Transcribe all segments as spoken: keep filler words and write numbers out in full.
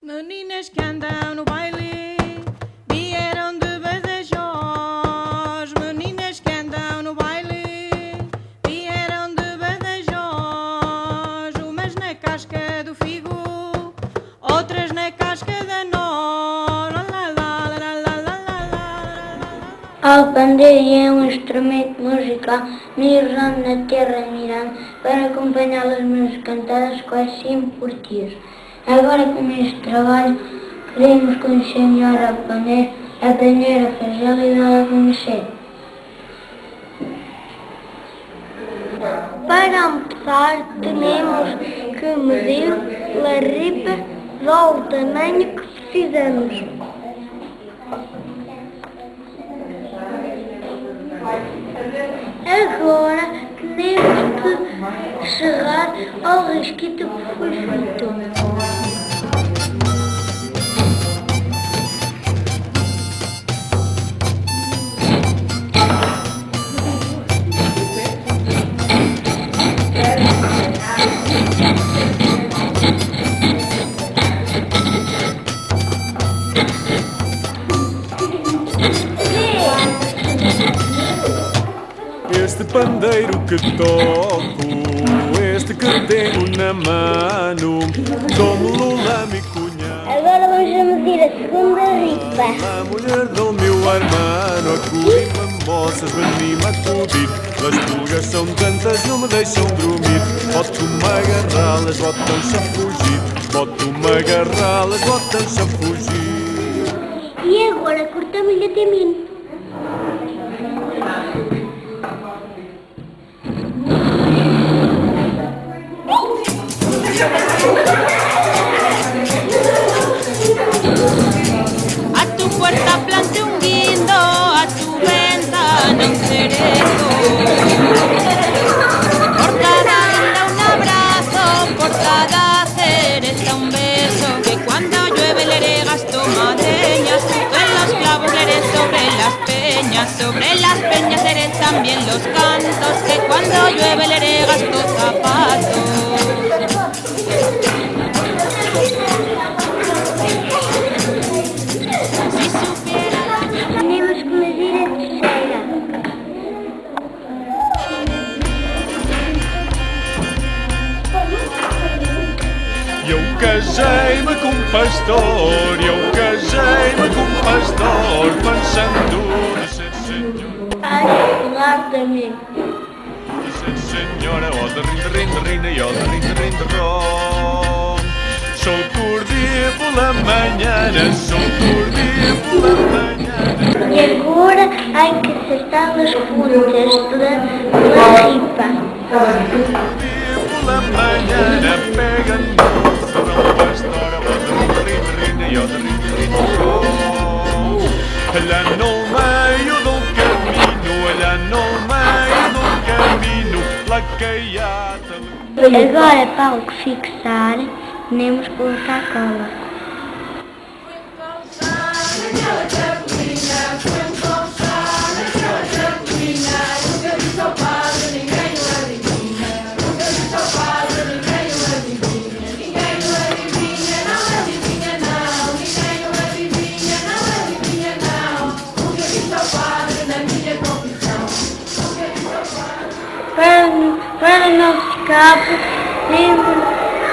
Meninas que andam no baile vieram de Badajoz. Meninas que andam no baile vieram de Badajoz. Umas na casca do figo, outras na casca da noz. A pandeira é um instrumento musical usado na terra de Miranda para acompanhar as músicas cantadas com as cinco cortiças. Agora, com este trabalho, queremos conhecer melhor a pandeira, aprender a fazê-la e dar a conhecer. Para começar, temos que medir a ripa do tamanho que precisamos. Agora temos que chegar ao risquito perfeito. Este pandeiro que toco, este que tenho na mano, dou-me lula, me cunha. Agora vamos medir a segunda ripa. A mulher do meu hermano, acudi-me moças, veni-me acudir. As pulgas são tantas, não me deixam dormir. Boto-me a agarrá-las, botam-se a fugir. Boto-me a agarrá-las, botam-se a fugir. E agora cortamos-lhe a caminho. A tu puerta plante un guindo, a tu ventana un cerezo. Por cada guindo un abrazo, por cada cereza un beso. Que cuando llueve le regas tu madreña, sobre los clavos le eres sobre las peñas, sobre las peñas eres también los cantos, que cuando llueve le regas tus zapatos. Si supiera. Temos que medir a terceira. Eu casei-me com um pastor, eu casei-me com um pastor, panchando de ser senhor. Ai, lá também. De ser senhora, ó de rin, de rin, de rin, ó de rin, de rin, de ron. Sou cordivo la manhã, sou cordivo la manhã. E agora há que acertar as pontas da, da ripa. Cordivo la manhã, pega no serrão, pastora, ó de rin, de rin, de rin, ó de rin, de rin, de ron. Lá no meio do caminho, lá no meio do caminho, lá que há. Agora, para o fixar, temos que colocar cola. Para, para não ficar, temos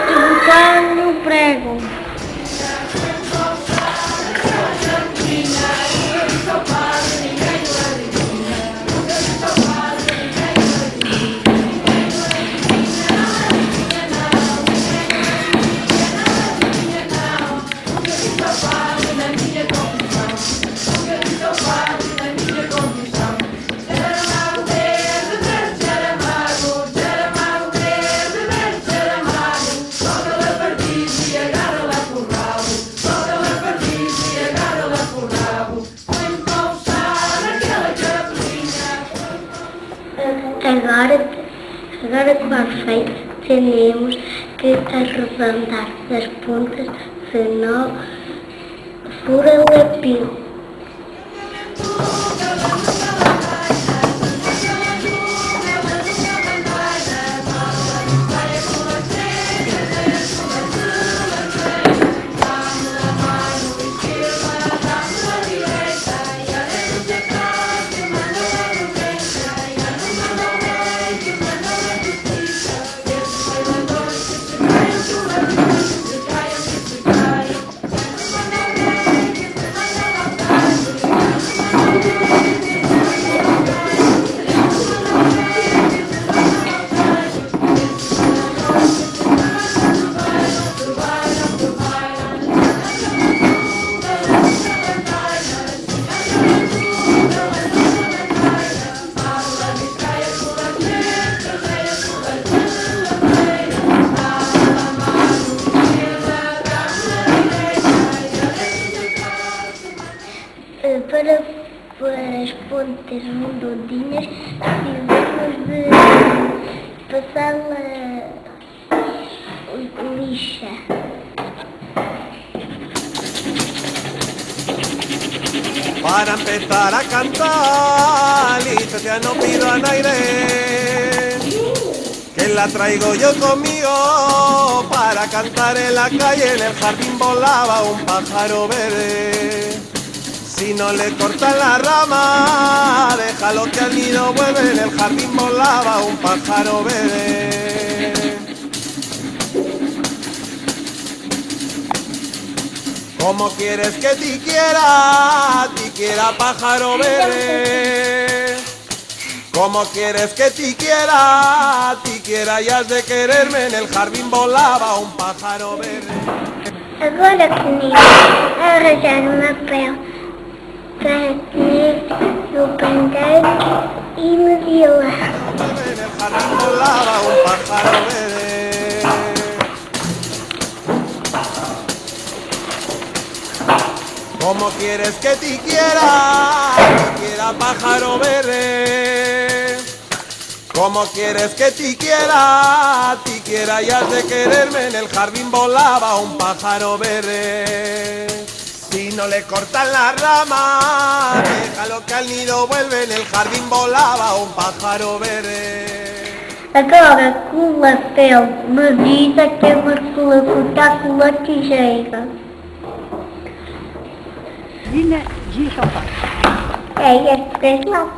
de botar no prego. Agora, agora que está feito, temos que arredondar as pontas, senão fura o lapinho. As pontas redondinas, fizemos de passar la, lixa. Para empezar a cantar, lixa, ya no pido a nadie. Que la traigo yo conmigo para cantar en la calle, en el jardín volaba un pájaro verde. Si no le cortan la rama, déjalo que al nido vuelve, en el jardín volaba un pájaro verde. ¿Cómo quieres que te quiera, te quiera, pájaro verde? ¿Cómo quieres que te quiera, te quiera y has de quererme? En el jardín volaba un pájaro verde. Agora que nem arranjar uma pele para comer no pandeiro e me violar. En el jardín volaba un pájaro verde. ¿Cómo quieres que te quiera, te quiera, pájaro verde? ¿Cómo quieres que te quiera, te quiera y has de quererme? En el jardín volaba un pájaro verde. Si no le cortan la rama, déjalo que al nido vuelve, en el jardín volaba un pájaro verde. Agora, com a pele, me avisa que é uma escola que está com a tijeira. Lina, gira o passo. É, é, é, não.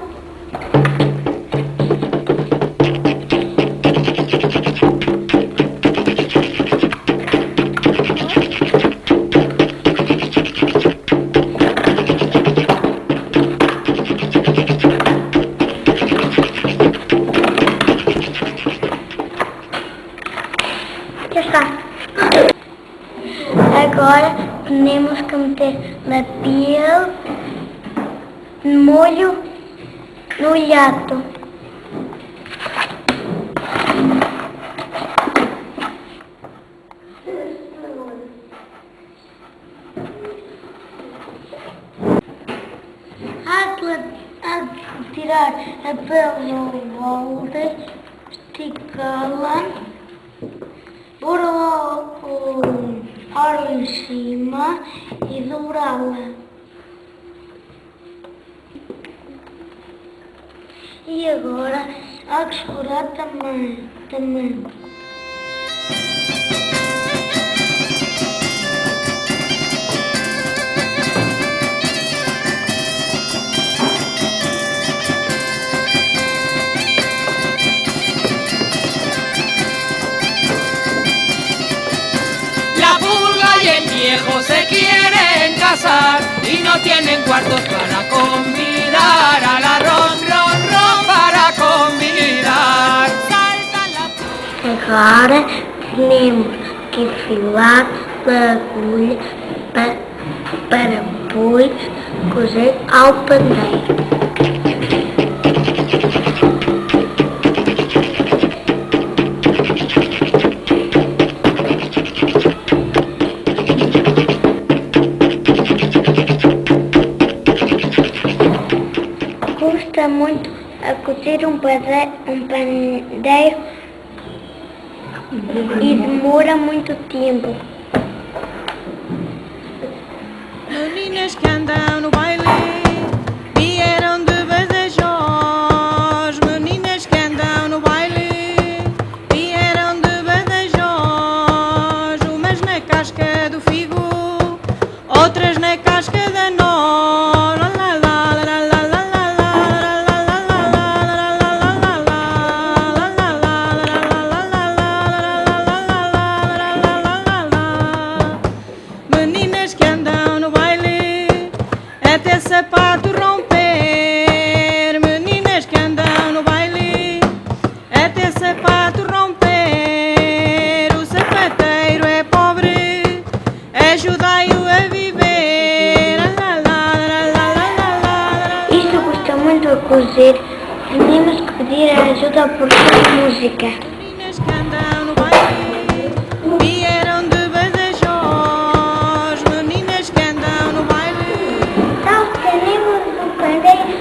Já está. Agora temos que meter na pele molho no lhato. Há de tirar a pele do balde, esticá-la, pôr o, o pano em cima e dobrá-la. E agora há que esfregar também, também. La pulga y el viejo se quieren casar y no tienen cuartos para convidar a la ron, ron, ron para convidar. Salta la... Agora temos que filar a agulha pa-, para depois cozer ao pandeiro. Custa muito a cozer um pade-, um pandeiro e demora muito tempo. Meninas que andam no baile vieram de Badajoz, meninas que andam no baile vieram de Badajoz, umas na casca do figo, outras na casca da noz. Meninas que andam no baile até sapato romper, meninas que andam no baile até sapato romper, o sapateiro é pobre, ajudai-o a viver. Isto custa muito a cozer, temos que pedir ajuda por sua música. Meninas que andam no baile vieram de Badajoz, meninas que andam no baile. Nós temos o pandeiro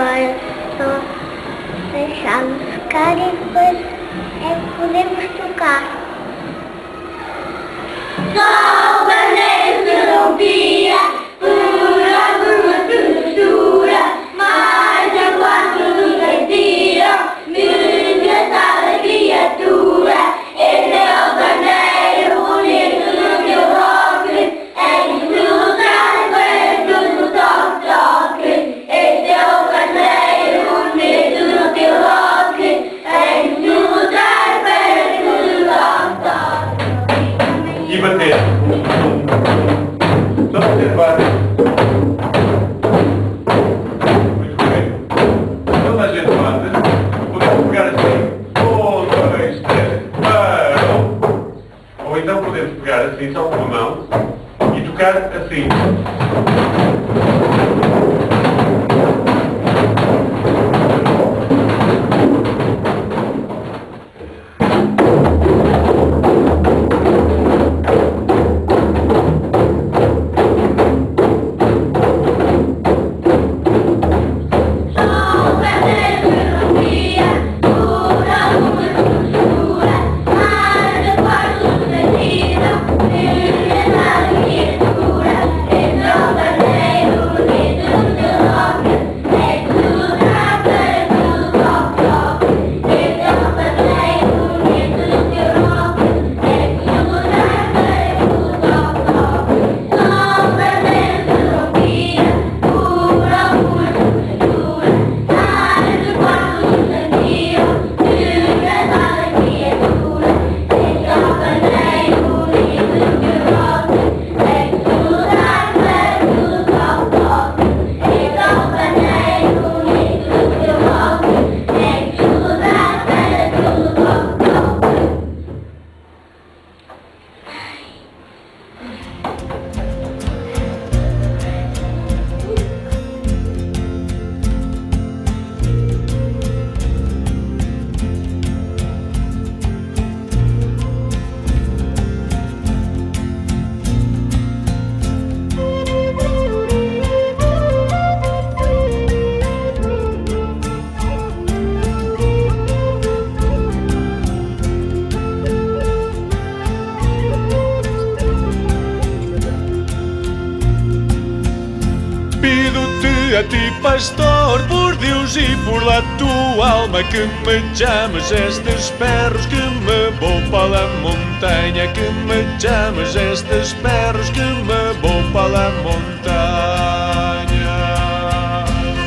Agora só fechamos os carimpas é que podemos tocar. Só o pandeiro que não via, por alguma ternura, mas enquanto nos sentiram, engraçada criatura, esse é o pandeiro bonito do teu rock. E bater. Só observar. Muito bem. Toda a gente bate. Podemos pegar assim. Um, dois, três. Parou. Ou então podemos pegar assim, só com uma mão, e tocar assim. Pido-te a ti, pastor, por Deus e por la tua alma, que me chames a estes perros que me vou pa la montanha, que me chames a estes perros que me vou pa la montanha.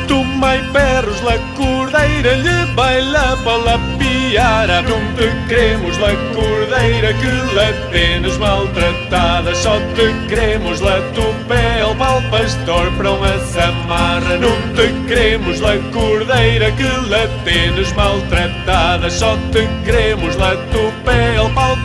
Tu, mai perros, la cordeira, llevai-la pa la piara. Non te queremos la cordeira, que la tenes maltratada. Só te queremos la tu pel, pal pastor, però a samarra. Non te queremos la cordeira, que la tenes maltratada. Só te queremos la tu pel, pal